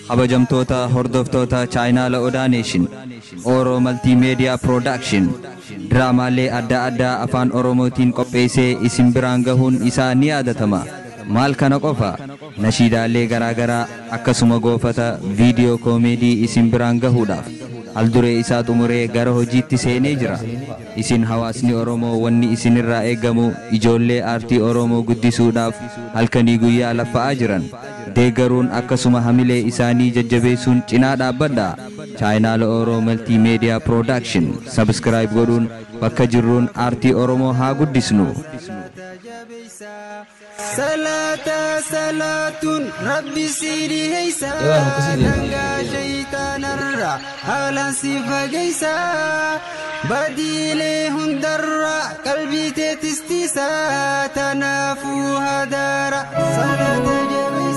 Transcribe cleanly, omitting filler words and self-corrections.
Kabajamtoota hordoftoota chaayinaala Odaa Nation, Oro Multimedia Production diraamaalee adda addaa afaan Oromootiin qopheessee isin biraan gahuun isaa ni yaadatama. Maal kana qofa, nashiidaalee garaagaraa akkasuma goofata viidiyoo koomeedii isin biraan gahuudhaaf halduree isaa xumuree gara hojiitti seenee jira. Isin hawaasni Oromoo wanni isinirraa eegamu ijoollee aartii Oromoo guddisuudhaaf halkanii guyyaa laffa'aa jiran deeggaruun akkasuma hamilee isaanii jajjabeessuun cinaa dhaabbadha. Chaayinaala Oro Multimedia Production subscribe godhuun bakka jirruun aartii Oromoo haa guddisnu. Salaata salaatuun Rabbi si dhiheessa, dangaa shayitaanarra haalaan si fageessa, badiilee hundarra qalbii teetistiisa, tanaafuu hadaara salaata jabeessa.